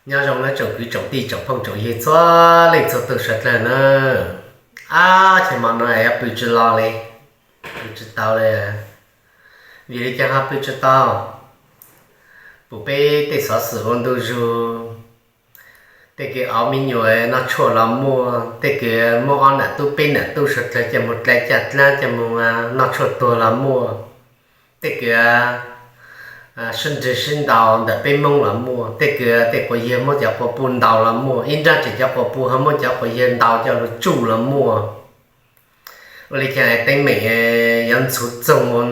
Nyob zoo nawb tsoom kwv tsoom tij tsoom phooj tsoom ywg txhua leej txhua tus sawv dlawg na. Ab, ces hmo no yuav pw tsis los li, pw tsis tau li. Vim li cas ho pw tsis tau? Pum peb tej xov xwm ua ntu zus, tej kws auv me nyuam noj tshuaj los muaj, tej kws muaj ob nam tub peb nam tub sawv dlawg coj mus dai caj dlaab coj mus noj tshuaj tuag los muaj, tej kws sib nrig sib ntaus ntawm peb Moob los muaj, tej kws tej quas yawg muab cov quas puj ntaus los muaj, ib nrab tseem cov quas puj ho muab cov quas yawg ntaus coj lug tsuj los muaj. Ua li cas teeb meem yuav ntxhuv txoog ua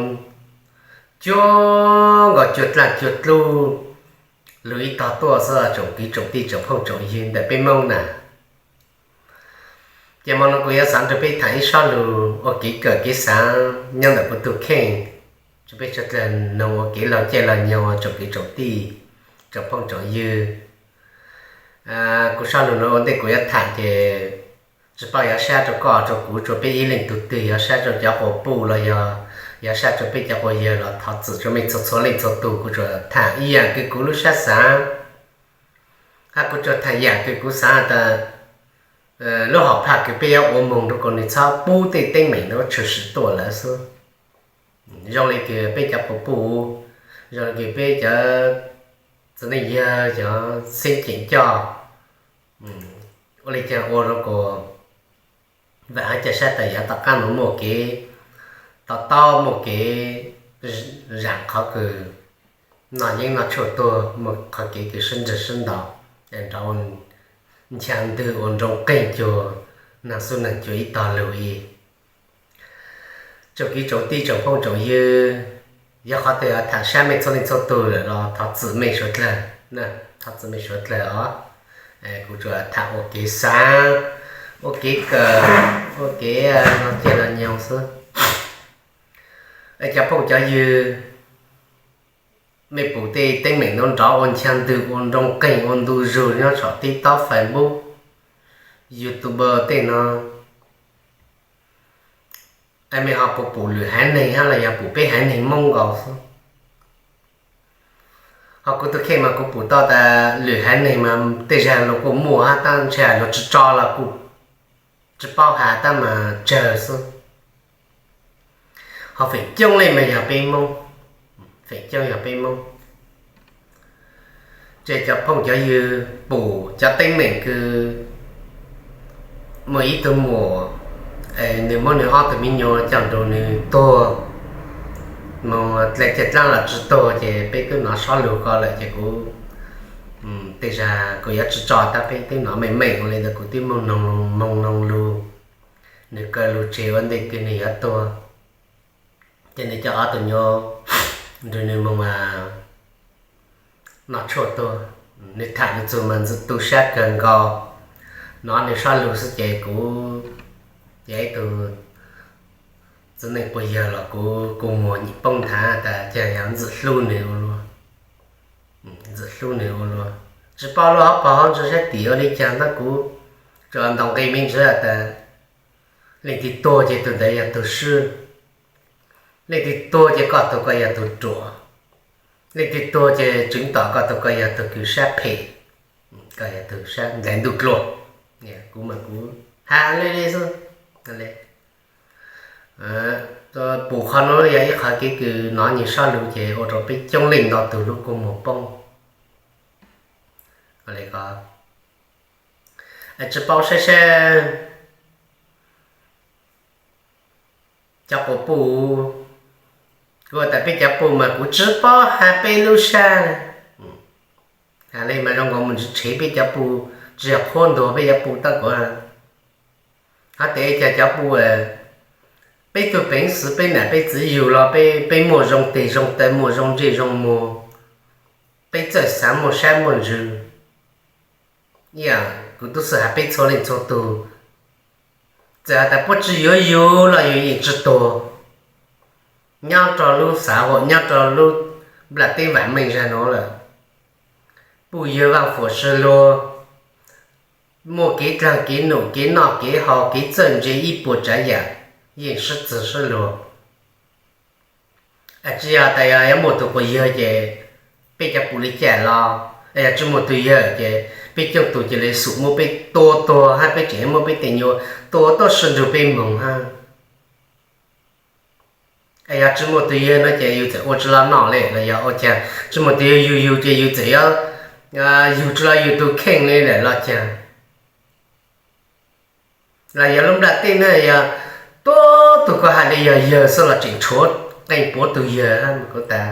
cuag nkaus cuag dlaaj cuag dlub lug ib tog tuaj xwb tsoom kwv tsoom tij tsoom phooj tsoom ywg ntawm peb Moob na. Ces hmo no kuv yuav xaav nrug peb thaam ib sob lug ua kev kawm kev xaav nyob ntawm kuv tug kheej, rua peb sawv dlawg noog ua kev laug caij laug nyoog tsoom kwv tsoom tij tsoom phooj tsoom ywg. Kuv sob lug no ua ntej kuv yuav thaam ces tsis paub yuav sab rua koj rua kuv rua peb ib leej tug twg, yuav sab rua cov quas puj los yog yuav sab rua peb cov quas yawg los thov txim rua mej txhua txhua leej txhua tug. Kuv tsuas thaam ib yaam kws kuv lub sab xaav, hab kuv tsuas thaam yaam kws kuv xaav tas lub hom phaj kws peb yuav ua moog rua kom nws txhob pub tej teeb meem ntawd tshwm sim tuaj lawm xwb. Zoo li kws peb cov quas puj, zoo li kws peb cov txiv neej yawg cov xeeb ceem coj, ua li cas ua rua kom vaam hab ca sab tas yav tom qaab nuav muaj kev to taub, muaj kev zaam qhov kws noj yeeb noj tshuaj tuag, muaj qhov kev kws sib nrig sib ntaus, nrov ncha ntwg ua nroo qeeg cuag naag xub naag cua ib tog lug ib. Tsoom kwv tsoom tij tsoom phooj tsoom ywg, yog qhov twg thaam sab mej txhua leej txhua tug lawm los thov txim mej suav dlawg, thov txim mej suav dlawg os. Kuv tsuas thaam ua kev xaav, ua kev kawm, ua kev laug caij laug nyoog xwb. Cov phooj cov ywg, mej pum tej teeb meem nrov nrov ua ncha ntwg ua nroo qeeg ua ntu zug nyob saum TikTok, Facebook, YouTube tej no, mej ho puas pum lwm haiv neeg hab los yog pum peb haiv neeg Moob nkaus xwb? Ho kuv tus kheej mas kuv pum tau tas lwm haiv neeg mas tej zag luag kuj muaj hab tab ntshe luag tsi tso los kuj tsi paub has tab mas tsawg xwb. Ho feem coob leej mas yog peb Moob, feem coob yog peb Moob. Ces cov phooj cov ywg pum cov teeb meem kws muaj ib tug muam, nws muab nws ob tug me nyuam coj nrug nws tuag, moog dai caj dlaab los tsi tuag, ces peb twb nov sob lug ko lawm ces kuv tej zag kuv yuav tsi tso tab peb twb nov meej meej ua li ntawd, kuv twb moog noog lug, nws kaw lug tseg ua ntej kws nws yuav tuag. Ces nws coj ob tug nyuam nrug nws moog noj tshuaj tuag. Nws thaam lug txug mas ntxim tu sab kawg nkaus. Nov nws sob lug xwb ces kuv yog ib tug txiv neej quas yawg los kuv kua muag nyim poob nthav tas cas yog ntxim hlub nws ua luaj, ntxim hlub nws ua luaj. Tsi paub lub hauv paug hauv ntswg sab tim ua li cas tab kuv tsuas ntaus nqi me ntsis tas leej twg tuag ces tug ntawd yog tug swb, leej twg tuag ces koj tug koj yog tug ruam, leej twg tuag ces tseev tom koj tug koj yog tug kws sab phem, koj yog tug sab ntaiv ntuj dlua. Kuv mas kuv has li li xwb. Pum qhov nuav yog ib qhov kev kws nov nws sob lug ces ua rua peb coob leej ntau tug lub kua muag poob. Tsi paub saib saib cov quas puj, kuv tas peb cov puj mas kuv tsi paub has peb lub sab. Has le mas zoo nkaus mus ntsib tshev peb cov puj, tsi yog qhuab ntuas peb cov puj tab kuv has tas ib co cov puj, peb tug peev xwm peb nam peb txiv yug los peb muaj zoo teg zoo taw, muaj zoo ntsej zoo muag, peb txawj xav muaj sab muaj ntsws. Ib yam kuv tub xwm has peb txhua leej txhua tug, txawm has tas puab tsi yuav yug los yug yeej tsi tuag. Nyob rau lub xav huam, nyob rau lub nplaj teb vam meej zag nuav lawm, puj yawg vaaj fuam sawv luag, muaj kev dlaag kev num, kev noj kev haus, kev txawj ntse ib puas tsav yam, yeej sib txwg sib luag. Tsi yog tas yog yuav muaj tug quas yawg ces peb cov puj li cas los Yog tsi muaj tug yawg ces peb coob tug cia li xum muab peb tua tuag hab peb tseem muab peb tej nyuas tua tuaj sib nrug peb moog hab. Yog tsi muaj tug yawg no ces yug txawm ua tsi lug noj le los yog ua caag tsi muaj tug yawg yug yug ces yug txawm yuav yug tsi lug yug tug kheej le lawm los caag. Los yog lub nplaj teb nuav yog tuab tug koj has le yog yawg xwb los tseem tshuav qee puav tug yawg hab kuv tas.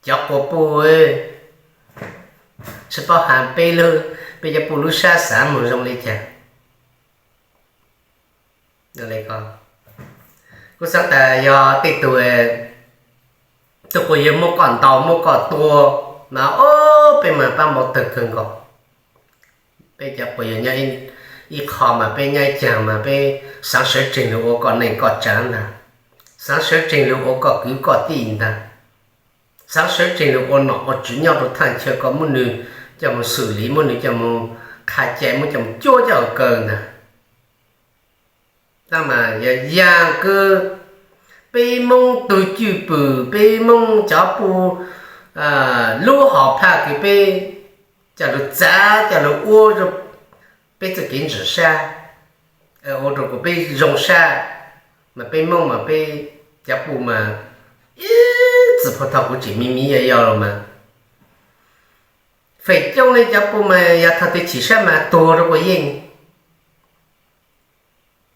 Cov quas puj, tsi paub has peb lub, peb cov puj lub sab xaav moog zoo le caag. Kuv xaav tas yog tej tug, tug quas yawg muab koj ntaus muab koj tua mas ob peb mas paab npau tawg kawg nkaus. Peb cov quas yawg nyob ib qho mas peb nyob ib caag mas peb xaav sawv tseeg lug ua koj neej koj tsaav ntag, xaav sawv tseeg lug ua koj kwv koj tij ntag, xaav sawv tseeg lug ua nom ua tswv nyob rua thaaj chaw, koj muab nwg coj moog xws li, muab nwg coj moog qha cai, muab coj moog cuab coj kaw ntag. Tab mas yog yaam kws peb Moob tug cwj pwm, peb Moob cov puj lub hom phaj kws peb coj lug txav coj lug ua rua peb txuj kev ntsim sab, ua rua kuas peb zoo sab, mas peb Moob mas peb cov puj mas ib txwm puag thaum kuv tseem me me yog yog lug mas feem coob le cov puj mas yog thaum twg chim sab mas tuag rua puas yeej.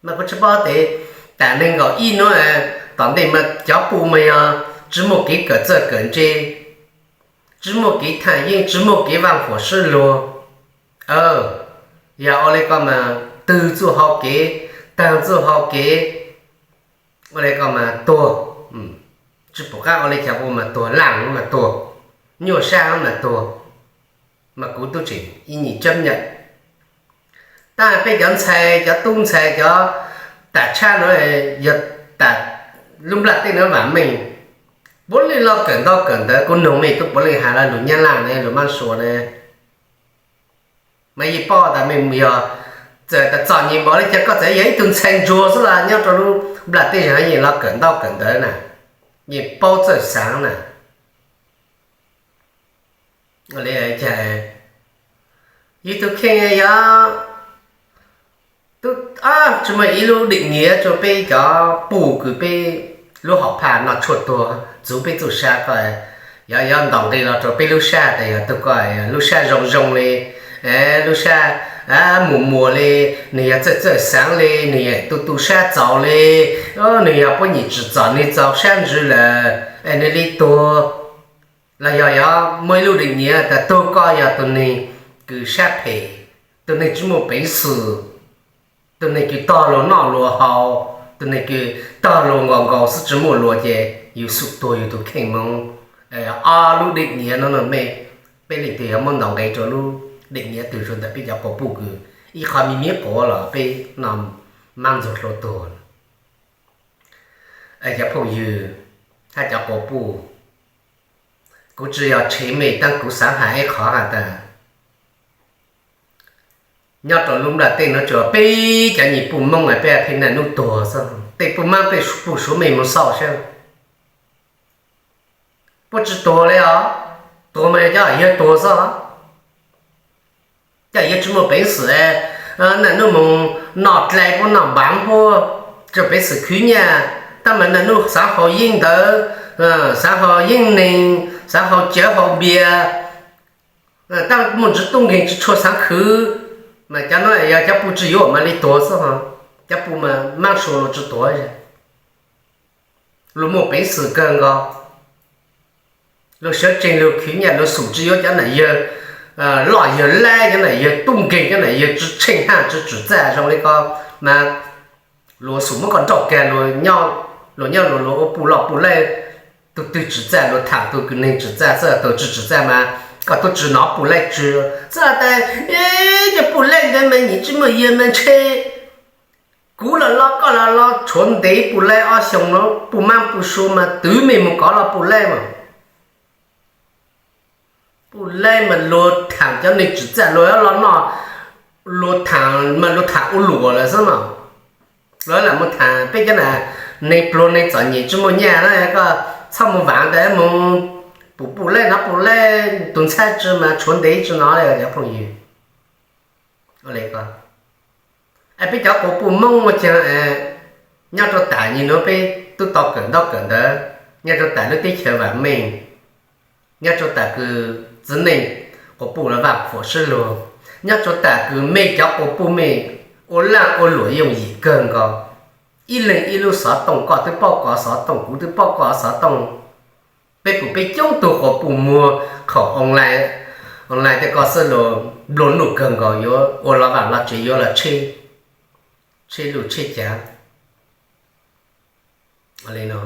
Mas kuv tsi paub tes tas neeg nkaum ib nuav tom ntej mas cov puj mas yog tsi muaj kev kawm txawj kawm ntse, tsi muaj kev thaaj yeeb, tsi muaj kev vaaj huam sib luag. Yog ua le ko mas twg txuj hau kev, taag txuj hau kev, ua le ko mas tuag. Tsi pum qab ua le caag ua mas tuag, laaj mas tuag, nyuaj sab mas tuag. Mas kuv tub tseem ib nyuas cab nyam. Tab peb cov ntxhais, cov tub ntxhais, cov tam tshab nuav, yog tam lub nplaj teb nuav vaam meej, puav leej lug kawm ntau kawm ntawv. Kuv noog mej tub puav leej has lug Nyab Laj ne, lug Mab Suav ne, mas yeej paub tas mej yog txawm tas txom nyem npaum le caag, koj txawm yog ib tug ntxhais ntsuag xwb los nyob rua lub nplaj teb zag yeej lug kawm ntau kawm ntawv na, yeej paub txawj xaav na. Ua le caag, yug tug kheej yog tub tsi muaj ib lub dim niav rua peb cov puj kws peb lub hom phaj noj tshuaj tuag txuv peb txuj sa ko, yog yog ntaus nqi los rua peb lub sab tas yog tug ko lub sab zoo zoo le, lub sab muag muag le, nwg yog txawj txawj xaav le, nwg yog tu tu sab txaus le, nwg yog puab nyam tsim txom nwg txaus sab ntsws lawm es nwg le tuag. Los yog yog muaj ib lub dim niav tas tug ko yog tug neeg kws sab phem, tug neeg tsi muaj peev xwm, tug neeg kws tog luag noj luag haus, tug neeg kws tog luag nkaus nkaus xwb tsi muaj luag ces yug xum tuag yug tug kheej moog. Ob lub dim niav no mej, peb leej twg yog muab ntaus nqe rua lub dim niav twg rua ntawm peb cov quas puj kws ib qho me me quav los peb no mab ntxuag hlua tuag. Cov phooj ywg hab cov quas puj, kuv tsi yog tshev mej, tab kuv xaav has ib qho has tas nyob rua lub nplaj teb nuav tsuas peb cov nyuas puj Moob peb pheej naj nub tuag xwb. Tej puj Maab tej puj Suav mej moog xauj sab, puab tsi tuag le os. Tuag mas yog cov yawg tuag xwb. Cov yawg tsi muaj peev xwm, naj nub moog noj dlai puab noj npav puab, tsi muaj peev xwm khwv nyaj, tab mas naj nub xaav haus yeeb ntawv, xaav haus yeeb neeg, xaav haus cawv haus npias, tab muaj ntsis tub nkeeg tsi tshua xaav khwv. Mas cov nuav yog cov puj tsi yuav mas le tuag xwb ho. Cov puj mas Maab Suav luag tsi tuag, luag muaj peev xwm kawg nkaus. Luag sawv tseeg lug khwv nyaj, luag xum tsi yuav cov nam yawg loj yawg laib, cov nam yawg tub nkeeg, cov nam yawg tsi tsheej haj tsi tswm txaj zoo le ko mas luag xum muab koj nrauj kag, luag nyob luag luag ua puj loj puj laib, tug twg tswm txaj luag thaam tug kws neeg tswm txaj xwb, tug tsi tswm txaj mas koj tub tsi nov puj laib tsw xwb tas. Cov puj laib ntawd mas nyam tsi muaj yawg mas ntshe kuv los los koj los los tshuav ntev puj laib ob xyoos no, puj Maab puj Suav mas twv mej moog kov los puj laib mas. Puj laib mas luag thaam cov neeg tswm txaj luag los noj, luag thaam mas luag thaam ua luam lawm xwb no. Luag lam muaj thaam peb cov nam neeg pluag neeg txom nyem tsi muaj nyaj na, koj txhob moog vaam tas moog pum pum lej no pum lej tus ntxhais tsi mas tshuav ntev tsi no li cov phooj ywg. Es peb cov quas puj Moob ua caag nyob rua tam nyim nuav peb tub tau kawm ntaub kawm ntawv, nyob rua tam lub teb chaws vaam meej, nyob rua tam kws txiv neej quas puj lug vaaj khuam sib luag, nyob rua tam kws mej cov quas puj mej ua laaj ua luam yooj yim kawg nkaus. Ib leeg ib lub xov tooj, koj twb paub koj xov tooj, kuv twb paub koj xov tooj. Peb pum peb coob tug quas puj muag qhaum online, online tej koj xwb los nplua nuj kawg nkaus, yuav ua lug vaam lug tsev, yuav lug tsheb luj tsheb caav li no.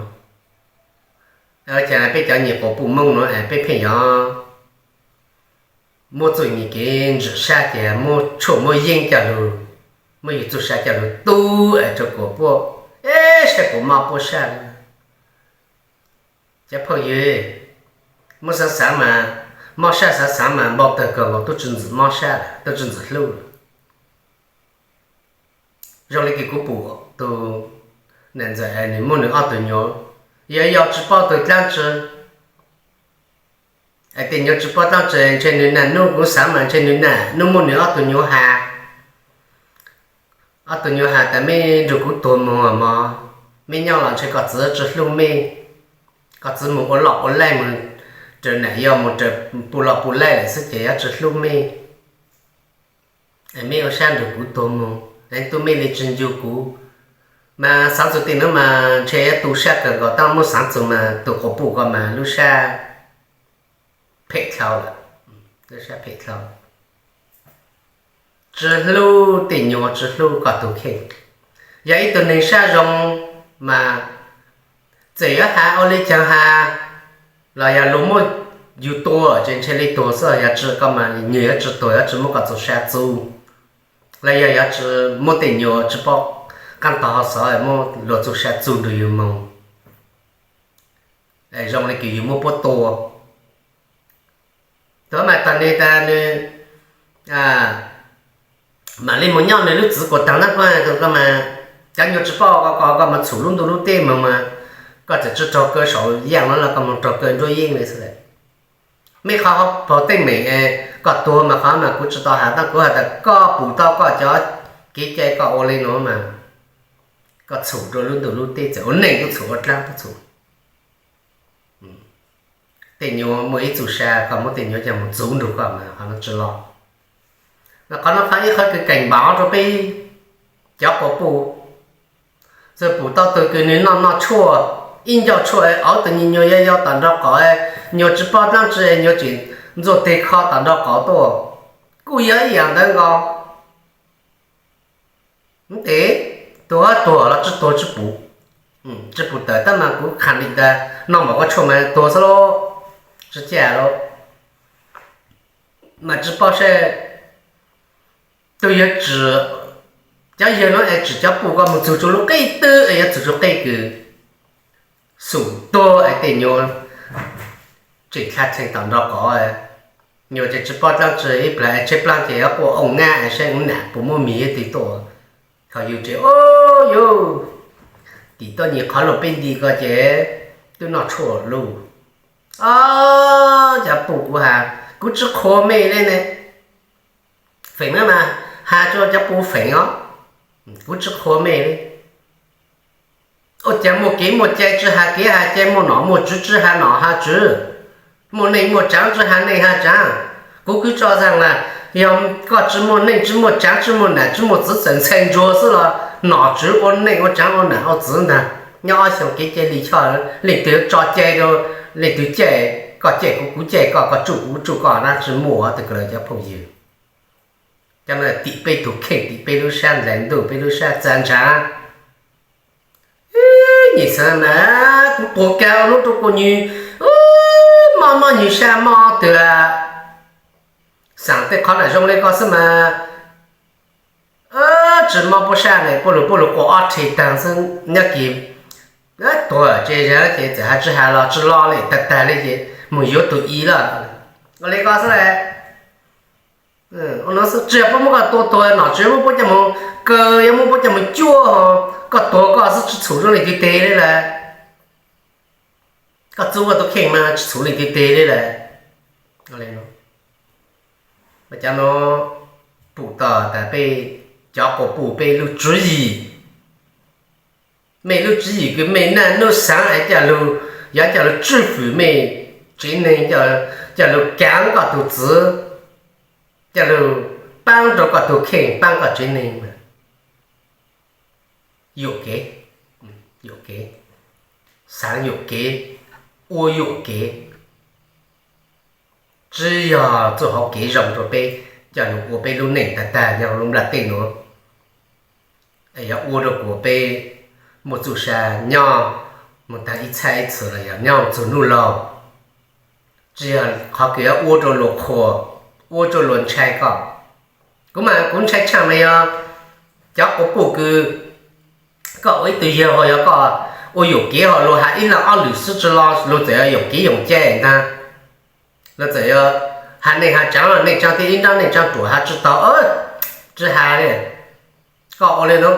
Ces peb cov nyuas quas puj Moob nuav es peb pheej yuav muab txuj nyuas kev ntsim sab ces muab tshuaj muab yeeb coj lug, muab yug txuj sa coj lug tu es rua kuas puab, eb, saib puas mob puab sab. Cov phooj ywg, muab xaav xaav mas mob sab, xaav xaav mas npau tawg kawg nkaus, tub tsi ntxim mob sab, tub tsi ntxim hlub. Zoo le kws kuv pum tus nam ntxawm es nwg muaj nwg ob tug nyuas, yog yog tsi paub tug dlaab tsi, es tej nyuas tsi paub dlaab tsi, ntshe nwg nam nub, kuv xaav mas ntshe nwg nam nub muaj nwg ob tug nyuas has, ob tug nyuas has tas mej nrug kuv tuag moog mog, mej nyob los ntshe koj txiv tsi hlub mej, koj txiv moog ua loj ua laij moog raws nam yog moog raws puj loj puj laij lawm xwb ces yuav tsi hlub mej. Es mej ua sab nrug kuv tuag moog, leej tub mej le tsi ncu kuv. Mas xaav txug tej nuav mas ntshe yuav tu sab kawg nkaus, tab muab xaav txug mas tus quas puj ko mas lub sab phem dlhau lawm, lub sab phem dlhau. Tsi hlub tej nyuas, tsi hlub koj tug kheej. Yog ib tug neeg sab zoo mas txawm yuav has ua le caag has los yog luag muab yug tua ces ntshe le tuag xwb, yog tsi koj mas nwg yuav tsi tuag, yuav tsi muab koj txuj sa txug, los yog yuav tsi muab tej nyuas tsi paub qaab tog hov xov muab luag txuj sa txug nrug yug moog. Zoo le kws yug muab puab tua. Tuab mas tog nwg tas nwg mam le moog nyob nwg lub txiv kuas taag nab kuab, koj mas cov nyuas tsi paub koj, koj mas txhum lub ntuj lub teb moog mas koj txawm tsi raug kaw saum yaaj nuav los koj moog raug kaw nruab yeeb le xwb. Mej qhov hov paug teeb meem, koj tuag mas qhov mas kuv tsi tau has, tab kuv has tas koj pum tau koj cov kev cai koj ua le nuav mas koj txhum rua lub ntuj lub teb, txawm ua neej tub txhum, ua dlaab tub txhum. Tej nyuas muaj ib txuj sa, koj muab tej nyuas coj moog txuv nrug koj mas qhov nuav tsi loj. Qhov nuav qhov ib qhov kws keem npaum rua peb cov quas puj. Txawm pum tau tug kws nwg noj noj tshuaj, ib ncauj tshuaj auv tug nyuas yog yog tom nraug qaum, nyuas tsi paub dlaab tsi nyuas tseem ntxuaj teg kho tom nraug qaum tuaj, kuj yog ib yaam ntawd nkaus. Tes tuag tuag los tsi tuag tsi pum, tsi pum tawm, tab mas kuv kham lim tas noj npaum koj tshuaj mas tuag xwb lauj, tsi caj lauj. Mas tsi paub saib tug yuav tsim, cov yawg nuav es tsim cov puj ko moog txug rua lub qeb twg es yuav txug rua qeb kws xum tuag es tej nyuas tseem dlha dlheev tom nraug qaum. Nyuas ces tsi paub dlaab tsi, ib plag es tshaib plaab ces yuav quaj ooj ngab es saib nam puas muab mis ib tug tuaj. Thaum yug ces, o, yug tim tuab nyim qhov luag peb nti ko ces twb noj tshuaj luj. O, cov puj, kuv has, kuv tsi qhuas mej le ne. Feem na mas has rua cov puj feem os, kuv tsi qhuas mej le. Ua cas muaj kev muaj cai tsi has kev has cai, muaj nom muaj tswv tsi has nom has tswv, muaj neej muaj tsaav tsi has neej has tsaav. Kuv kwv tso zaag na, yog koj tsi muaj neej tsi muaj tsaav tsi muaj nam tsi muaj txiv, txawm ntxhais ntsuag xwb los nom tswv ua neej ua tsaav ua nam ua txiv ntag. Nyob ob xyoos kev cai li choj, leej twg tso cai rau leej twg caij, koj caij kuv, kuv caij koj, koj tsuj kuv, kuv tsuj koj na, tsi muaj tug kawg cov phooj ywg. Cov no tim peb tug kheej, tim peb lub sab ndlaim ntuj, peb lub sab txav ntsaav. Nyem xaav mas kuv puag kag ua lub rau kuv nyuas mob mob nyuas sab mob twg. Xaam tej qhov nam zoo le ko xwb mas tsi mob puab sab ne, puab lug puab lug quas ob rhe taag xwb nyob kis tuag tse zag ces txawm has tsi has los tsi lo le, tag tag le ces moog yuav tug i lawm. Ua le ko xwb le. Ua no xwb, tsi yog puab muab koj tua tuag, nom tswv muab puab coj moog kaw, yuav muab puab coj moog cuab, koj tuag koj xwb tsi txhum rua leej twg teg le lawm. Koj txub koj tus kheej mas tsis txhuv leej twg teg li lawm. Mas cov no pum tau tas peb cov quas puj peb lub tswv yim, mej lub tswv yim kws mej naj nub xaav es coj lug, yuav coj lug tswj fwm mej tsev neeg, coj lug kaav koj tug txwv, coj lug paab rua koj tug kheej, paab koj tsev neeg mas yuam kev, yuam kev, xaav yuam kev, ua yuam kev, tsi yog txuj hauv kev zoo rua peb coj lug ua peb lub neej tag tag nyob lub nplaj teb nuav. Yog ua rua kuas peb muaj txuj sa nyob moog taag ib txhab ib txhis los yog nyob txug nub laug, tsi yog qhov kws yuav ua rua luas qhuas, ua rua luas ntshai koj. Kuv mas kuv ntshai tshaaj mas yog cov quas puj kws koj ua ib tug yawg ho yog koj ua yuam kev ho luas has ib leeg ob lwm xwb tsi los luas txawm yuam kev yuam cai ntag. Luas txawm yuav has neej has tsaav los neej tsaav thiab ib nrab neej tsaav ruam has tsi taug, tsi has li. Koj ua li nuav,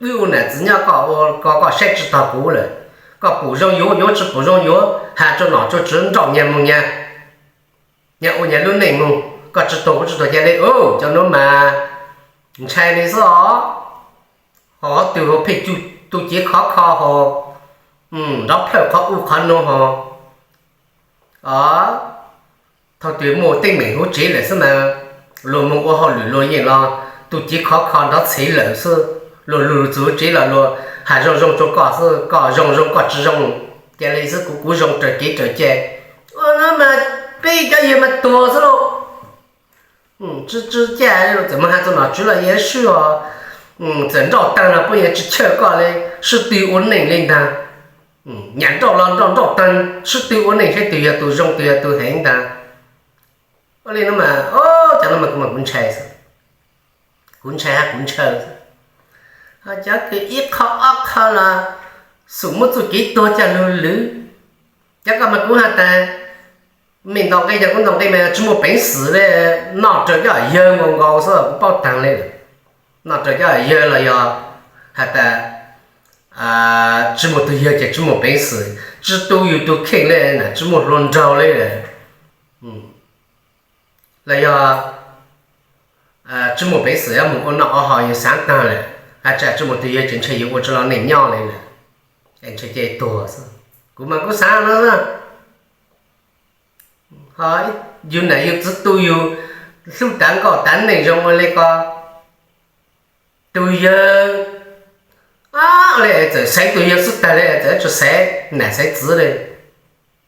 wb ua nam txiv nyob koj ua ko koj saib tsi taug kuv lawm. Koj pum zoo yuav yuav, tsi pum zoo yuav has rua nom rua tswv nrauj nyag moog nyag, nyag ua nyag lub neej moog. Koj tsi tuag kuv tsi tuag ca le. Cov nuav mas ntshai li xwb os. Ho twg ho pheej tu cev khov kho ho nrov plhawj qhov u qhov nuav ho, thaum twg muaj teeb meem huv tsev lawm xwb mas luas moog ua hauj lwm luas yeej los tu cev khov kho nrov txhev lawm xwb. Luas lug txug huv tsev los luas has zoo zoo rua koj xwb, koj zoo zoo koj tsi zoo ca le xwb, kuv kuv zoo raws kev raws cai. Ua no mas peb cov yawg mas tuag xwb lauj. Tsi tsi ca, txawm moog has txug nom tswv los yeej swb os. Txawm nrauj taag los puab yeej tsi chawj koj li, sib tw ua neej li ntag. Nyam nrauj los nrauj nrauj taag, sib tw ua neej saib twg yog tug zoo twg yog tug heev ntag. Ua li no mas, cov no mas kuv mas kuv ntshai xwb. Kuv ntshai hab kuv ntshaw xwb. Ho cov kws ib qho ob qho los xum muab txuj kev tuag coj lug lwv. Cov ko mas kuv has tas mej ntaus nqe, yog kuv ntaus nqe mas tsi muaj peev xwm li, noj raws cov yawg nkaus nkaus xwb kuv paub taag li. Noj raws cov yawg los yog has tas tsi muaj tug yawg ces tsi muaj peev xwm, tsi tu yug tug kheej li na, tsi muaj hluas nraug li, los yog tsi muaj peev xwm yuav moog ua noj ua haus yug xaav taag lawm, has tas tsi muaj tug yawg ces ntshe yug ua tsi los neej nyob li lawm, es ntshe ces tuag xwb. Kuv mas kuv xaav no, ho yug nam yug txiv tu yug hlub tav nkauj tav neej zoo ua li ko, tug yawg li txawm xaiv tug yawg xwb tag li, txawm tsi xaiv nam xaiv txiv li.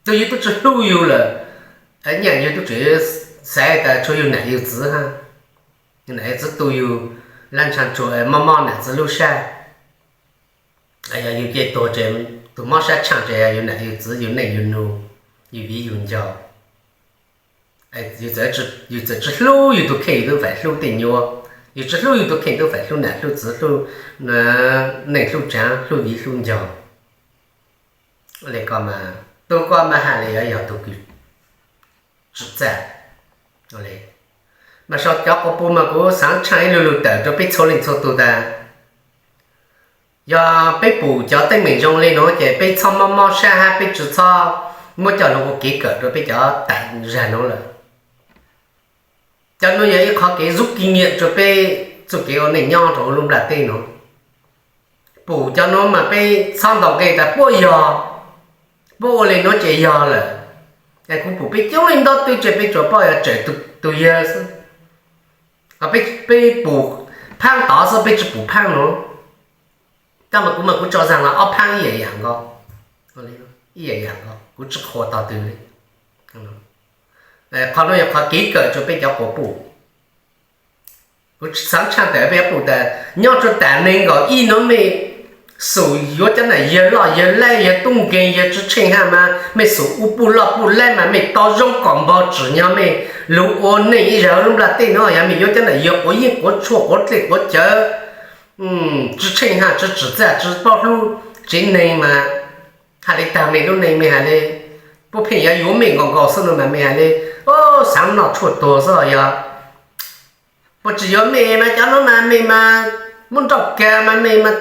Tug yawg tub tsi hlub yug lawm, nyaj yug tub tsi xaiv tas tsuav yug nam yug txiv hab, nam yug txiv tu yug lab ntsha tsuag mob mob nam txiv lub sab. Yog yug ces tuag ces tug mob sab tshaaj ces yog yug nam yug txiv yug neej yug nug, yug viv yug ncaus. Yug txawm tsi hlub yug tug kheej yug tub faim hlub tej nyuas, yug tsi hlub yug tug kheej tub faim hlub nam hlub txiv, neej hlub tsaav hlub viv hlub ncaus. Li ko mas tug ko mas has li yuav yog tug kws tsi txaj. Mas sau cov quas puj mas kuv xaav tshaaj ib lu lug tawm rua peb txhua leej txhua tug tas, yog peb pum cov teeb meem zoo li nuav ces peb txhob mob mob sab hab peb tsi txhob muab coj lug ua kev kawm rua peb cov tam zag nuav lawm. Cov nuav yog ib qhov kev zub kis nyiam rua peb txuj kev ua neej nyob rua huv lub nplaj teb nuav. Pum cov nuav mas peb txhob ntaus nqe tas puab yog, puab ua li nuav ces yog lawm. Es kuv pum peb coob leej ntau tug ces peb tsuas paub yog tsawm tug yawg xwb. Peb pum phaab tod xwb peb tsi pum phaab nuav. Coj mas kuv mas kuv tso zag los ob phaab ib yam yam nkaus, ib yam yam nkaus, kuv tsi qhuas tog twg li. Qhov nuav yog qhov kev kawm rua peb cov quas puj. Kuv xaav tshaaj tawm peb cov puj tas nyob rua tam neeg nkaum ib nuav mej xum yuav cov nam yawg loj yawg laib yawg tub nkeeg yawg tsi tsheej hab mas mej xum u puj loj puj laib mas mej tau zoo kom npog tsim nyog mej lug ua neej ib zag huv lub nplaj teb nuav. Yog mej yuav cov nam yawg quav yeeb quav tshuaj quav dlej quav cawv, tsi tsheej hab tsi tsim txaj tsi paub hlub tsev neeg mas has li tag mej lub neej mej has li, puab pheej yuav yuav mej nkaus nkaus xwb no mas mej has li, xaav noj tshuaj tuag xwb yog. Puab tsi yuav mej mas cov nuav mas mej mas muab nrauj kag mas mej mas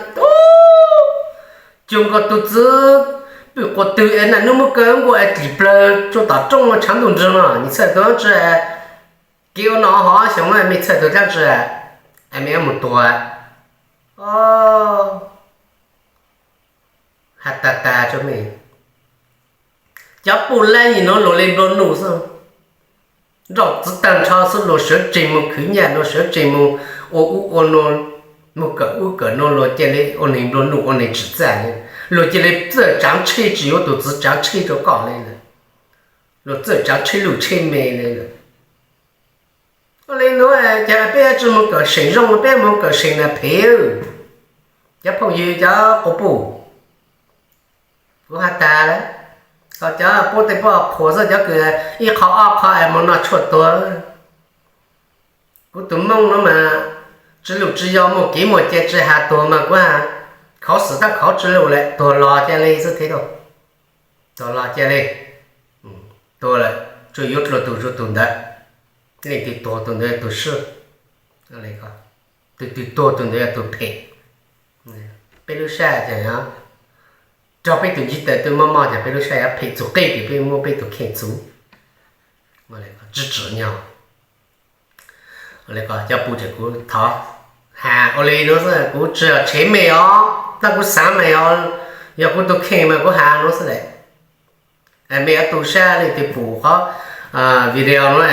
cuag nkaus tug txiv Quas twg es naj nub muab kaw nkuaj es dlim plawg tsuas tom rooj tshav ntuj nrog no, nws txhawj tuag tsi? Kev ua no hov xyoo no mej txhawj tuag dlaab tsi? Es mej yuav mus tuag? Has tag tag rua mej. Cov puj laib nim nuav luag le nplua nuj xwb, nrauj txiv taag nrho xwb, luag sawv tsees mus khwv nyaj, luag sawv tsees mus ua ub ua nuav, mus kawm ub kawm nuav, luag ca le ua neeg nplua nuj ua neeg tsim txaj, luag ca le txawj tsaav tsheb tsi yuav tug txiv tsaav tsheb rua koj le lawm, luag txawj tsaav tsheb luj tsheb me le lawm. Ua le nuav ces peb tsi mus kawm seem zoo, peb mus kawm seem na phem. Cov phooj ywg cov quas puj, kuv has tag lawm, ho cov puab tej puab qhuas xwb, cov kws ib qho ob qho es mus noj tshuaj tuag. Kuv tus Moob nuav mas tsi lug tsi yog, muaj kev muaj cai tsi has tuag mas kuv has, khauv xwm tab khauv tsi lug lawm, tuag los ca le xwb thiab. Tuag los ca le, tuag lawm tsuas yuav dlua tug zuj tug ntawd, leej twg tuag tug ntawd yog tug swb, leej twg tuag tug ntawd yog tug phem. Peb lub sab ces rog peb tus ntsiv taws twb mob mob ces peb lub sab yuav phem txug qij ces peb muab peb tus kheej txuv. Tsi tsim nyog. Cov puj ces kuv thov has ua le nuav xwb, kuv tsi yog tshev mej os, tab kuv xaav mas yog kuv tus kheej mas kuv has nuav xwb lawm. Mej yuav tu sab leej twg pum qhov video nuav,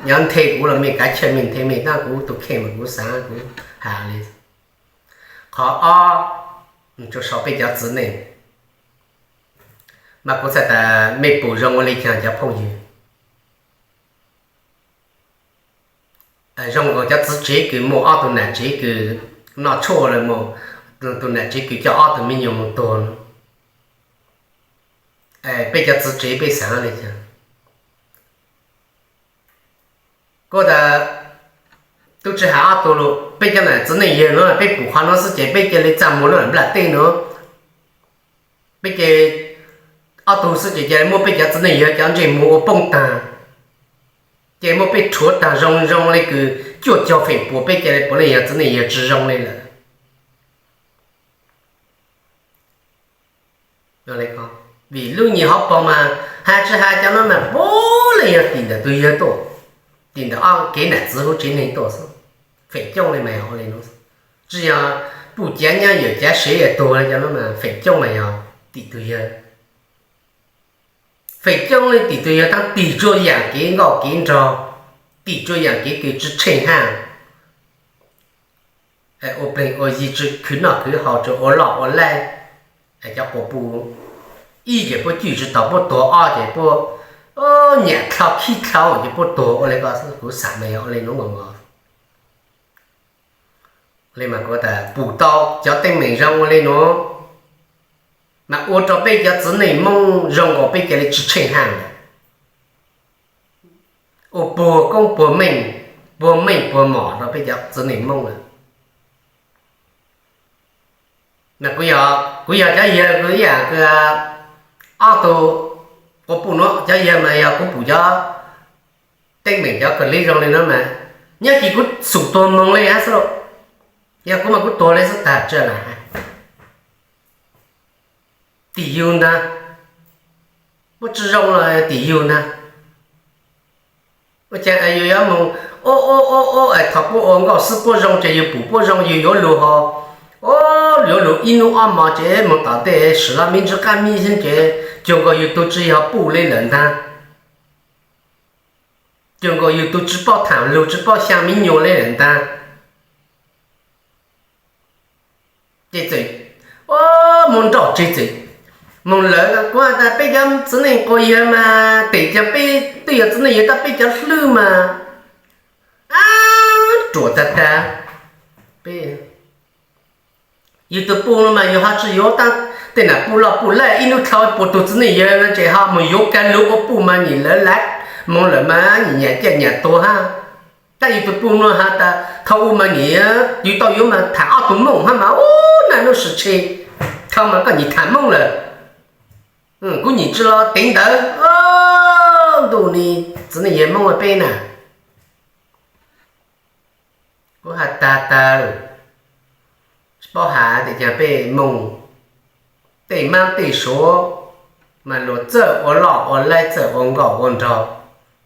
yuav nthe kuv los mej kav chawj mej nthe mej, tab kuv tus kheej mas kuv xaav kuv has li. Qhov ob, tsuas sau peb cov txiv neej, mas kuv txhais tas mej pum zoo ua le caag cov phooj ywg. Zoo nkaus cov txiv tsev kws muaj ob tug nam tsev kws noj tshuaj, tus nam tsev kws coj ob tug me nyuam mus tuag no, peb cov txiv tsev peb xaav le caag? Kuv tas tub tsi has ob tug lug, peb cov nam txiv neej yawg nuav peb pum qhov nuav xwb ces peb ca le txaj muag lub nplaj teb nuav, peb ca ob tug xwb ces ca le muab peb cov txiv neej yawg cov ntsej muag ua poob taag, ca le muab peb rhuav taag zoo zoo le kws cuaj caug feem pua, peb ca le puav leej yog txiv neej yawg tsi zoo le lawm. Vim lub nyuas hauv paug mas has tsi has cov nuav mas puav leej yog tim ntawm tus yawg tuaj, tim ntawm ob kev nam txiv huv tsev neeg tuaj xwb. Feem coob le mas yog ua le nuav, tsi yog puj cav nyab yawm cav sev tuag le cov nuav mas feem coob mas yog tim tus yawg. Feem coob le tim tus yawg, tab tig tsuas yaam kev nkauj kev nraug, tig tsuas yaam kev kws tsi tsheej haj, ua pleeg ua yi, tsi khwv noj khwv haus, tsuas ua loj ua laij. Cov quas puj ib ces puab cwj tsi tau puab tuag, ob ces puab nyam dlhau khib dlhau ces puab tuag ua le ko xwb. Kuv xaam mas yog ua le nuav nkaus. Le mas kuv tas pum tau cov teeb meem zoo ua le nuav, mas ua rau peb cov txiv neej Moob zoo nkaus peb ca le tsi tsheej haj lawm. Ua puag koob puag meej, puag meej puag mom rau peb cov txiv neej Moob lawm. Kuv yog cov yawg, kuv ib yaam kws ob tug quas puj nuav cov yawg mas yog kuv pum cov teeb meem cov kawg le zoo le nuav mas, nyob kis kuv xum tuag moog le hab xwb lauj. Yog kuv mas kuv tuag le xwb tag tsi na. Tim yug ntag, muab tsi zoo los tim yug ntag. Ua caag yug yuav moog ua ua ua ua es thaum puab ua nkauj xwb puab zoo ces yug pum puab zoo yug yuav lug ho, yuav lug ib nub ob mos ces moog tom ntej swm los me ntsis qab me ntsis ces cuag nkaus yug tug tsi yog puj le lawm ntag. Cuag nkaus yug tug tsi paub thaam lug tsi paub xyaa me nyuam le lawm ntag. Ces txawm moog nrauj tseg txawm moog lawv, kuv has tas peb cov txiv neej quas yawg mas tes caag peb twb yog txiv neej yawg tab peb cov hlwb mas ruam tag tag. Yug tug puj no mas yug ho tsi yuav tej nam puj loj puj laj, ib nub dlhau puas tug txiv neej yawg no ces ho moog yuav kag lug ua puj mas nim lawv lav moog lawm mas nim nyam ciaj nyam tuag hab. Tab yug tug puj no has tas thaum u mas nim yug tau yuav mas tham ob tug Moob hab mas ub naj nub sis tshe, thaum mas koj nim tham Moob lawm, kuv nim tsi los teev ntawv. Ntuj ni, txiv neej yawg Moob peb na, kuv has tag tag lawm, tsi paub has tes caag peb moog tej maab tej suav Mas luag txawj ua loj ua laib, txawj ua nkauj ua nraug,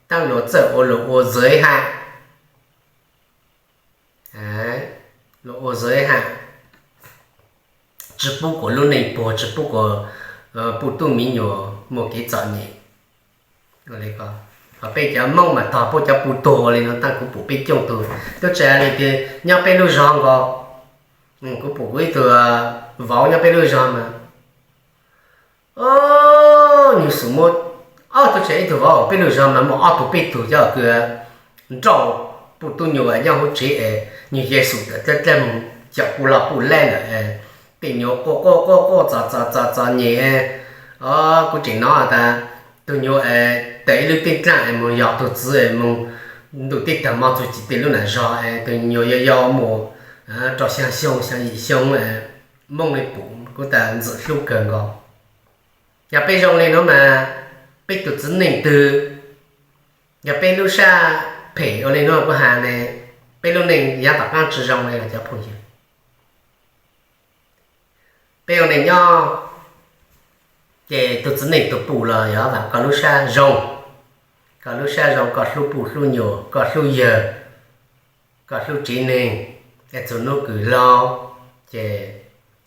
tab luag txawj ua luag ua zov ham, luag ua zov ham, tsi pub kuas lub neej puag, tsi pub kuas puj tub miv nyuas muaj kev txom nyem. Ho peb cov Moob mas tog puab cov puj tuag li no, tab kuv pum peb coob tug, tub tsa li tias nyob peb lub zog nkaus, kuv pum kuv ib tug vauv nyob peb lub zog mas nyuag xum muab ob tug tsa ib tug vauv peb lub zog mas muaj ob tug peb tug coj kws nrauj puj tub nyuas nyob hauv tsev es nyuag xum tawm dleb dleb moog caum puj loj puj laib lawm, tej nyuas quaj quaj quaj quaj txom txom txom txom nyem. Kuv tseem nov tas tug nyuas tawm ib lub teb dlaaj es moog yos tug txiv moog ntuj teb tag mob txug ci tej lub nam zog es tug nyuas yau yau mus rau xyaa xyoo xyaa yim xyoo, Moob li pum kuv tas ntxim hlub kawg nkaus. Yog peb zoo li nuav mas peb tug txiv neej twg, yog peb lub sab phem ua li nuav kuv has ne, peb lub neej yav tom qaab tsi zoo li os cov phooj ywg. Peb ua neej nyob ces tug txiv neej tug pum los yog vaam koj lub sab zoo, koj lub sab zoo koj hlub puj hlub nyuas koj hlub yawg, koj hlub tsev neeg, es txug nub kws laug ces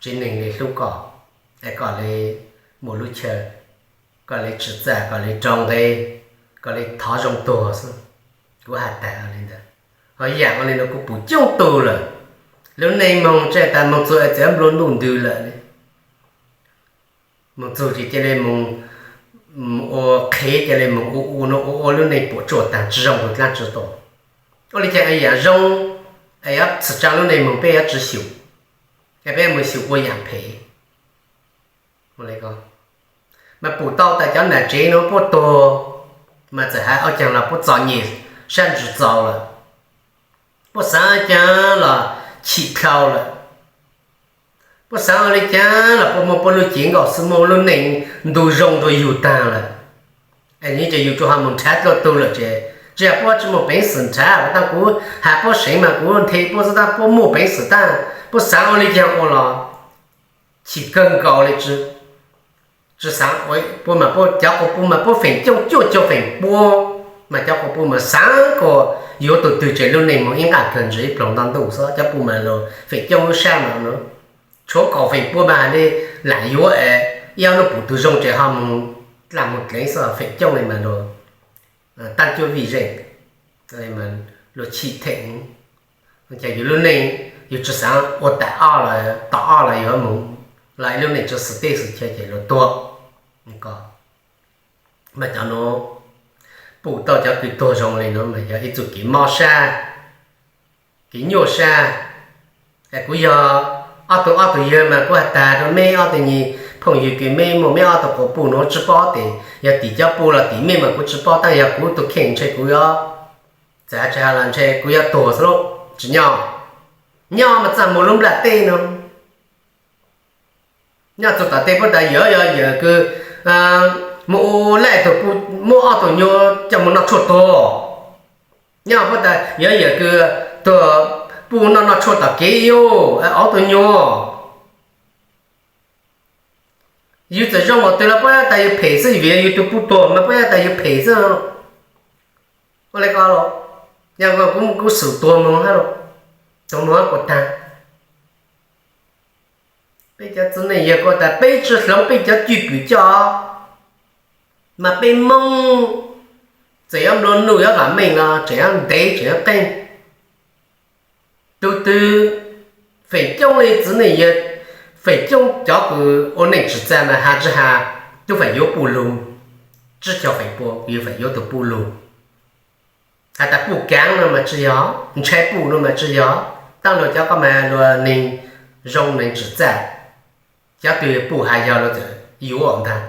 tsev neeg li hlub koj, es koj li muaj lub chaw, koj li tsim txaj koj li rau nqe, koj li thov zoo tuag xwb. Kuv has tas li ntawd, ho yaam ua li no kuv pum coob tug lawm. Lub neej moog tsi tas moog txug es txawm nplua nuj ntws lawm li, moog txug ces cia li moog ua qhev cia li moog ua ua nuav ua ua lub neej puam tsuaj taag tsi zoo tug dlaab tsi tau. Ua li cas yaam zoo es yuav txhim tsaa lub neej moog peb yuav tsi xyum, es peb moog xyum ua yaam phem. Mas pum tau tas cov nam tsev nuav puab tuag, mas txawm has ua caag los puab txom nyem sab ntsis txaus lawm, puab xaav ua caag los chim dlhau lawm, puab xaav ua li caag los puab muaj puab lub cev nkaus xwb, muaj lub neej ntu zoo rua yug taag lawm. Es nws tseem yug rua ho moog nrhav dlua tug lawm ces tsi yog puab tsi muaj peev xwm nrhav, tab kuv has puab seev mas kuv nthe puab xwb tab puab muaj peev xwm tab puab xaav ua li caag ua los chim kawg nkaus li. Tsi xaav ua puab mas puab cov quas puj mas puab feem coob cuaj caug feem pua, mas cov quas puj mas xaav kuas yuav tug twg ces lub neej moog ib nqaj kawg ntsis ib ploog nto ntuj xwb, cov puj mas lug feem coob lub sab mas no tshuav kaum feem pua mas has li lam yuav es ib ob nub pum tug zoo ces ho moog dlaag moog dleev xwb, feem coob li mas lug taab cuab vij zeej, lug chim theem, ces yug lub neej yug tsi xaav ua tas ob los tom ob los yug moog los ib lub neej tsi xwm teb xwm chaw ces lug tuag. Mas cov nuav pum tau cov kws tuag zoo li nuav mas yog ib txuj kev mob sab, kev nyuaj sab. Es kuv yog ob tug ob tug yawg mas kuv has tas rua meb ob tug nyuas phooj ywg kws meb muaj meb ob tug quas puj nuav tsi paub tes yog tim cov puj los tim mej mas kuv tsi paub, tab yog kuv tug kheej ntshe kuv yuav txawm has tsi has los ntshe kuv yuav tuag xwb lauj. Tsi nyob, nyob mas txaj muag lub nplaj teb no. Nyob txug tom tej puab tas yawm yog yawm kws muaj ua laj tug puj muab ob tug nyuas coj moog noj tshuaj tuag. Nyob puab tas yawm yawm kws tug puj noj noj tshuaj tom kev yuav ob tug nyuas. Yug txawm zoo ua twg los puab tas yug phem xwb, vim yug tug puj tuag mas puab tas yug phem xwb. Ua li ko los, yog kuv xum tuag moog hab, tuag moog hab kuas taag. Peb cov txiv neej yawg kuas tas peb tsi hloov peb cov cwj pwm coj, mas peb Moob txawm yuav nplua nuj yuav vam meej los tseem yuav ntev tseem yuav qeej. Tug twg feem coob li txiv neej yawg, feem coob cov kws ua neej tsim txaj mas has tsi has tub feem yuav puj lug, tsib caug feem pua yug feem yuav tug puj lug. Has tas puj kaav no mas tsi yog, ntshai puj no mas tsi yog, taab luag cov ko mas luag neeg zoo neeg tsim txaj. Cov twg puj has yog luag txawm yuav ntag,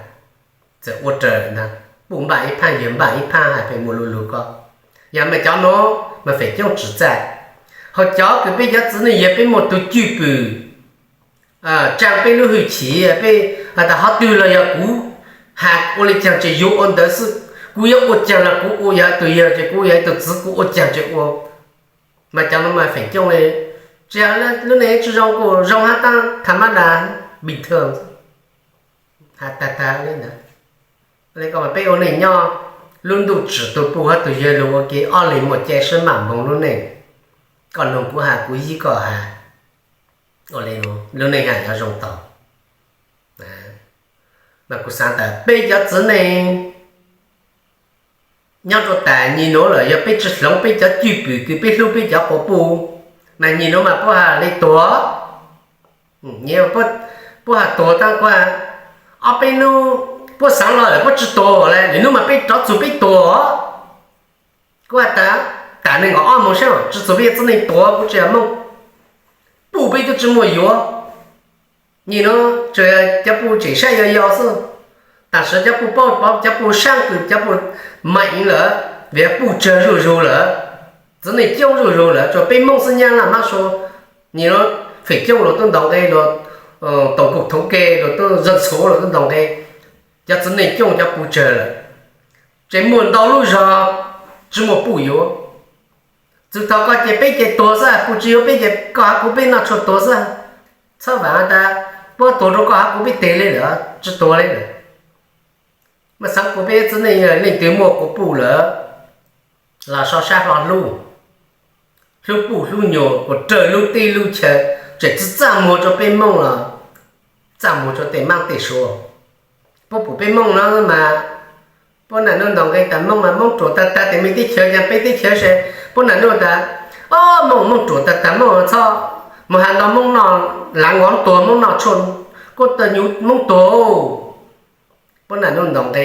txawm ua raws ntag, puj npaj ib phaab yawg npaj ib phaab has pheej muaj lu lug ko. Yog mas cov nuav mas feem coob tsim txaj. Ho cov kws peb cov txiv neej yawg peb muaj tug cwj pwm, tsaa peb lub hwj chim, peb has tas qhov twg los yog kuv has ua li caag ces yuav ua ntawd xwb, kuv yuav ua caag los kuv ua, yog tug yawg ces kuv yog tug txiv kuv ua caag ces ua. Mas cov nuav mas feem coob li, tsi yog lub neej tsi zoo kuj zoo hab, taab tham mab das pis thawj has tag tag li ntawd. Li ko mas peb ua neej nyob, lub ntuj tsim tus pub hab tus yawg lug ua ke, ob leeg muaj cai sib mam npoog lub neej. Koj noog kuv has, kuv yig koj has, ua li lub neej has yuav zoo tau. Mas kuv xaav tas peb cov txiv neej nyob rua tas nyim nuav lawm, yog peb tsi hloov peb cov cwj pwm kws peb hlub peb cov quas puj, mas nyim nuav mas puab has le tuag, puab has tuag taab kuv, ob peb nub puab xaav los lawm puab tsi tuag le, lwm nub mas peb rov txug peb tuag. Kuv has tas, tas nees nkaum ob moos seb tsi txug peb cov txiv neej tuag, kuv tsi yog Moob, puj peb tub tsi muaj yuav. Nyim nuav tsuas cov puj tseem saib yau yau xwb, tam sim cov puj paub, cov puj saab kws cov puj meem lawm, vim puj tsawg zuj zug lawm, txiv neej coob zuj zug lawm, tsuas peb Moob xwb nyab laj mab sua. Nyim nuav feem coob luag tub ntaus nqe, luag toom kuj thoob ke, luag tub zaj txhuv luag tub ntaus nqe, cov txiv neej coob cov puj tsawg lawm, tseem muaj ntau lub zog tsi muaj puj yuav. Txug thaum koj ces peb ces tuag xwb, puj tsi yuav peb ces koj hab kuv peb noj tshuaj tuag xwb. Txhob vaam tas puab tuag rua koj hab kuv peb teg le lawm, tsi tuag le lawm. Mas xaav kuas peb txiv neej leej twg muaj quas puj lawm los so sab hlo hlub, hlub puj hlub nyuam, kuas raws lub teb lub chaw, tseem tsi txaj muag rua peb Moob los txaj muag rua tej maab tej suav. Puab pum peb Moob no mas, puab nam nuj ntaus nqe tas Moob mas Moob ruam tag tag, tes me teb chaws ca peb teb chaws se, puab nam nuj tas, o, Moob, Moob ruam tag tag, Moob txhob mus has ntau Moob noj, lav ntau tuag Moob noj tshuaj, kuj tas nyuv Moob tuag. Puab nam nuj ntaus nqe,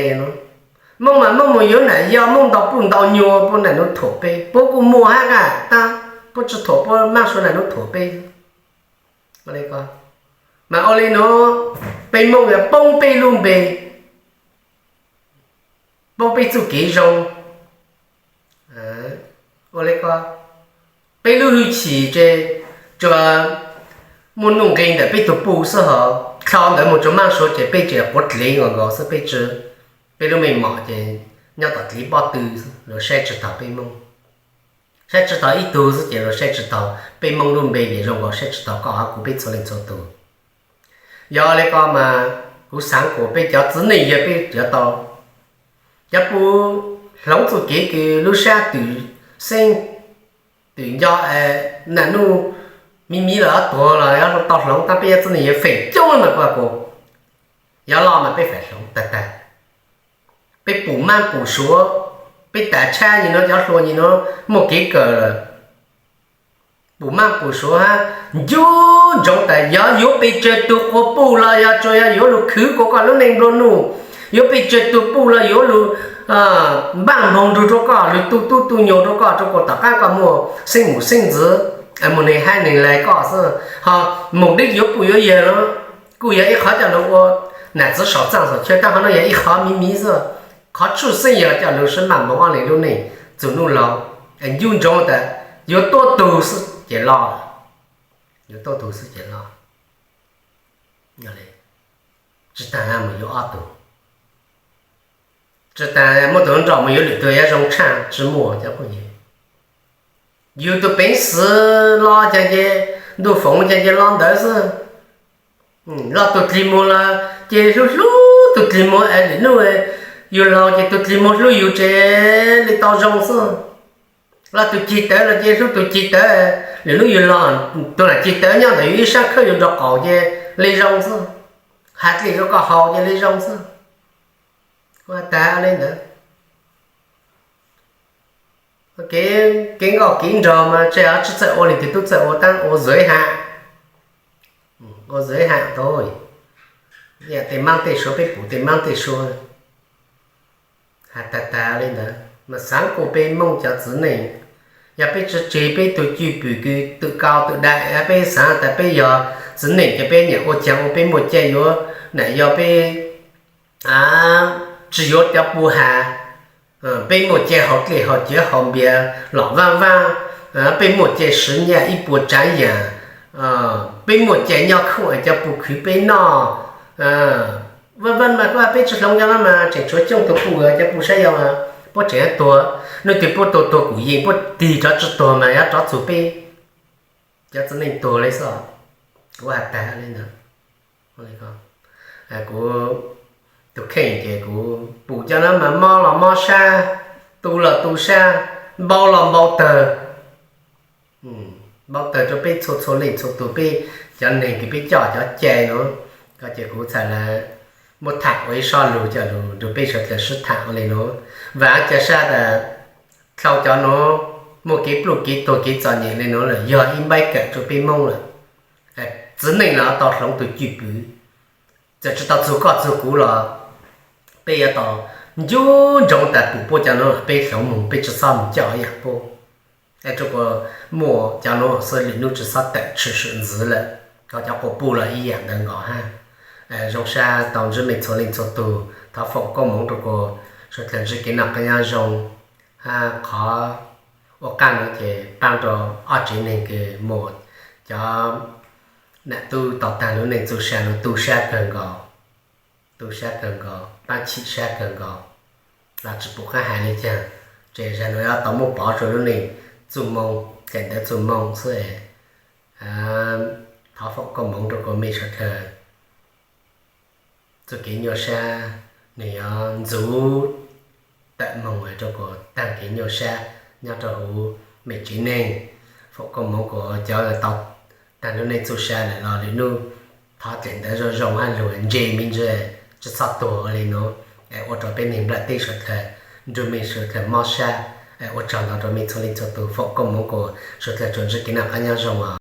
Moob mas Moob mus yuav nam yau, Moob ntau puj ntau nyuag, puab nam nuj thuam peb, puab kuj muaj hab qa, tab puab tsi thuam puab, maab suav nam nuj thuam peb. Mas ua li nuav, peb Moob yuav poob peb lub npe, poob peb txuj kev zoo. Ua li ko, peb lub hwj chim ces tsuas muaj nuj nqi ntawm peb tug puj xwb hos, dlhau ntawd mus tsuas maab suav ces peb tseem quav dlev nkaus nkaus xwb, peb tsi, peb lub meej mom ces nyob tom dlev pob tw xwb, luag saib tsi taug peb Moob. Saib tsi taug ib tug xwb ces luag saib tsi taug peb Moob lub npe, vim zoo nkaus saib tsi taug koj hab kuv peb txhua leej txhua tug. Yog li ko mas kuv xaav kuas peb cov txiv neej yawg peb yuav tau, cov puj hloov txuj kev kws lub sab twm xeeb twm nco, nam nuj miv miv los tuag los yuav tau hloov, tab peb cov txiv neej yawg feem coob mas kuv has kuas yog loj mas peb faim hloov tag tag. Peb pum maab pum suav, peb tas tshab nyim nuav cov hluas nyim nuav muaj kev kawm lawm, pum maab pum suav hab ncu ntsoov tas yog yuav pes tsawg tug quas puj los yog tsuas yog yuav lug khwv kuas koj lub neej nplua nuj, yuav pes tsawg tug puj los yuav lug npaaj npoog nrug rua koj, lug tu tub tu nyuag rua koj, rua kuas tom qaab koj muaj xeeb mum xeeb ntxwv, muaj neeg hab neeg laig koj xwb. Ho mus deb yuav puj yuav yawg nuav kuj yog ib qhov coj lug ua nam txiv saum txaaj saum chaw, tab qhov nuav yog ib qhov miv miv xwb. Qhov tshwj xeeb yog coj lug sib maam npoov ob leeg lub neej txug nub laug. Ncu ntsoov tas yuav tuab tug xwb ces loj, yuav tuab tug xwb ces loj. Tsi taag mus yuav ob tug, tsi taag muab tug nrauj mus yuav lwm tug yuav zoo tshaaj, tsi muaj cov phooj ywg. Yug tug peev xwm los caag ces, ntuj foom caag ces los ntawd xwb. Los tug dlig muag los ces hlub hlub tug dlig muag es lwm nub yug laug ces tug dlig muag hlub yug ces li tau zoo xwb. Los tug ceg tawv los ces hlub tug ceg tawv, lwm nub yug laug tug nam ceg tawv nyob ntawm yug ib sab khawb yug nrog qaum ces li zoo xwb. Has dlej rua koj haus ces li zoo xwb. Ua tag li ntawd. Kev, kev nkauj kev nraug mas tsi, tsi txawj ua leej twg tub txawj ua, tab ua zov ham, ua zov ham tau. Tej maab tej suav peb pum tej maab tej suav has tag tag li ntawd mas xaav kuas peb Moob cov txiv neej, yog peb tsi tseg peb tug cwj pwm kws twm kau twm daim, peb xaav tas peb yog txiv neej ces peb nyiam ua caag ua, peb muaj cai yuav nam yau, peb tsi yuav cov puj has, peb muaj cai haus dlej haus cawv haus npias lom vaaj vaaj, peb muaj cai swv nyaj ib puas tsaav yaam, peb muaj cai nyob khoom es cov puj khwv peb noj. Vaaj vaaj mas kuj peb tsi hloov cov nuav mas tseem tshuav coob tug puj, cov puj saib yau mas puab tseem tuag, nub twg puab tuag tuag kuj yeej, puab tig rov tsi tuag mas yuav rov txug peb cov txiv neej tuag li xwb. Kuv has tag li ntawd. Kuv tus kheej ces kuv pum cov no mas mob los mob sab, tu los tu sab, npau los npau tawg, npau tawg rau peb txhua txhua leej txhua tus, peb cov neeg kws peb coj cov cai no. Ko ces kuv txhais lawv muab tham ua ib sob lug coj lug nrug peb sawv dlawg sib tham ua le nuav. Vaam ca sab tas dlhau cov nuav muaj kev pluj kev tuag kev txom nyem le nuav lawm yog ib npaib kawm rua peb Moob lawm. Txiv neej los tau hloov tug cwj pwm, txawm tsi tau txug koj txug kuv los peb yuav tau ncu ntsoov tas pum puab cov nuav peb hloov moog, peb tsi xob moog coj yaam puab. Rua kuas muaj cov nuav xwb lwm nub tsi xob tawm tshwm sim ntxiv lawm. Ho cov quas puj los ib yaam ntawd nkaus hab. Zoo sab tau ntsib mej txhua leej txhua tug, thov foom koob moov rua kuas sawv dlawg ntsib kev noj qab nyob zoo. Hab qhov ua qaab nuav ces paab rua ob tsev neeg kws muaj cov nam tub tau taag lub neej txuj sa nuav tu sab kawg nkaus, tu sab kawg nkaus, paab chim sab kawg nkaus. Los tsi pum qaab hais le caag, ces zag nuav yuav tau muab pov rua lub neej txuj moo, daim ntawv txuj moo xwb. Thov foom koob moov rua kuas mej sawv dlawg txuj kev nyuaj sab nwg yuav ntxuv tawm moog rua kuas taag kev nyuaj sab nyob rua huv mej tsev neeg. Foom koob moov kuas cov tau taag lub neej txuj sa lawm los lwm nub thov daim ntawv zoo zoo hab lug ntse me ntsis, tsi txhob tuag ua le nuav, ua rua peb neeg nplaj teb sawv dlawg nrug mej sawv dlawg mob sab. Ua tsaug ntau rua mej txhua leej txhua tug, foom koob moov kuas sawv dlawg tsuas ntsib kev noj qab nyob zoo os.